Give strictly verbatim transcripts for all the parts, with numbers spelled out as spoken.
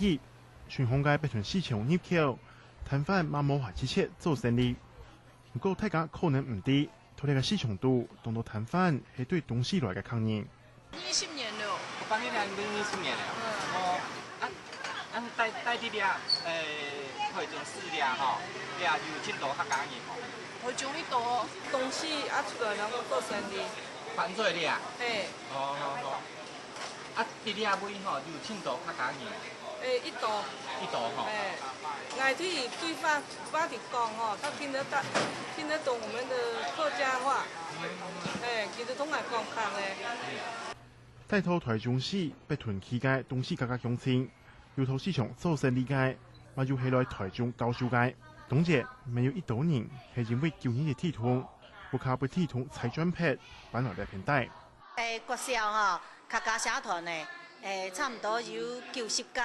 日，順風个北屯市場入口，攤販嘛無閒時節做生理。毋過大家可能毋知，在這个市場肚，當多攤販係對東勢來个客人。二十年了。我幫你兩二十年了。嗯。哦，啊，啊，在在這裡啊，誒，台中市裡啊，吼，這啊有盡多客家人吼。台中一多，東勢啊出來然後做生理。反水裡啊？嘿。哦，哦，哦。啊，這裡啊位吼，有盡多客家人。誒，一多。一多吼。誒，𠊎對對話話題講吼，他聽得到，聽得懂我們的客家話。誒，其實同𠊎講客誒。 戴到台中市北屯區个東勢客家鄉親，有到市場做生理个，嘛有係來台中教書个。當然，乜有一兜人係因為九二一地動，屋下被地動拆轉忒，搬來這片戴。誒，國小吼，客家社團呢，誒，差毋多有九十个，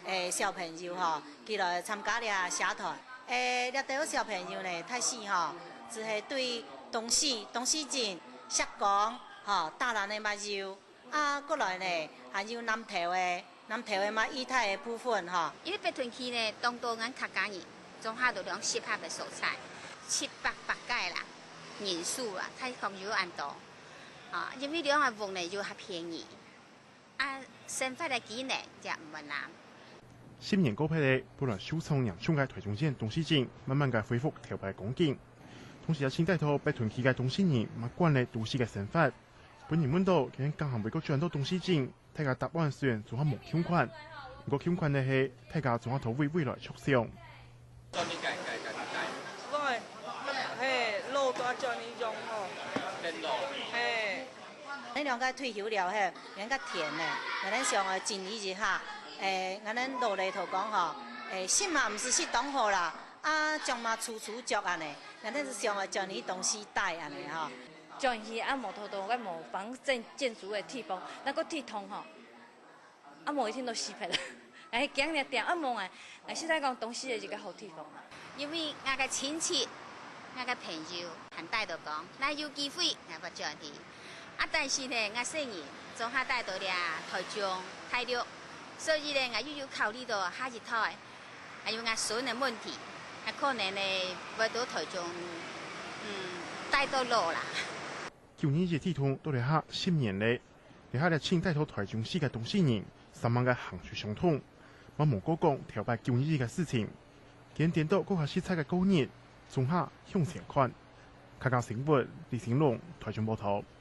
誒，小朋友吼，佢來參加這社團。誒，這兜小朋友呢，大細吼，就係對東勢、東勢鎮、石岡吼，大林个嘛有。 啊，過來呢，還有南投个，南投个嘛，以太个部分吼。因為北屯區呢，當多𠊎客家人，總下都兩適合个所在，七八百个啦，人數啊，大概有恁多。啊，因為兩个屋呢又較便宜，啊，生活个機能也毋會難。十年過去了，本來受創嚴重个台中縣東勢鎮，慢慢个恢復頭擺光景。同時也盡帶頭北屯區个東勢人，嘛慣了都市个生活。 分人問到，佢等敢還會過轉到東勢鎮，大家答案雖然總下無共款，毋過共款个係，大家總下對未來著想。會，嘿，路大轉去用吼。嘿。恁兩个退休了嘿，恁个田呢，𠊎等想愛整理一下，誒，𠊎等老了頭講吼，誒，食嘛毋使食當好啦，啊，著嘛粗粗著恁呢，𠊎等係想愛轉去東勢戴恁呢吼。 轉去啊，無頭頭个無防震建築个地方，那个地動吼，啊無一定都死忒了。哎，驚了點啊無啊，哎，現在講東勢个一个好地方啊。因為𠊎个親戚、𠊎个朋友還帶到講，若有機會，𠊎會轉去。啊，但是呢，𠊎細人總下帶到了台中、大陸，所以呢，𠊎又有考慮到下一代。 還有𠊎孫个問題，𠊎可能呢會到台中，嗯，戴到老啦。九二一地動到這下十年了，這下這盡帶到台中市个東勢人，煞猛个行出傷痛，嘛無過講頭擺九二一个事情。佢等顛倒過較實在个過日，總下向前看。客家新聞，李成龍，台中報導。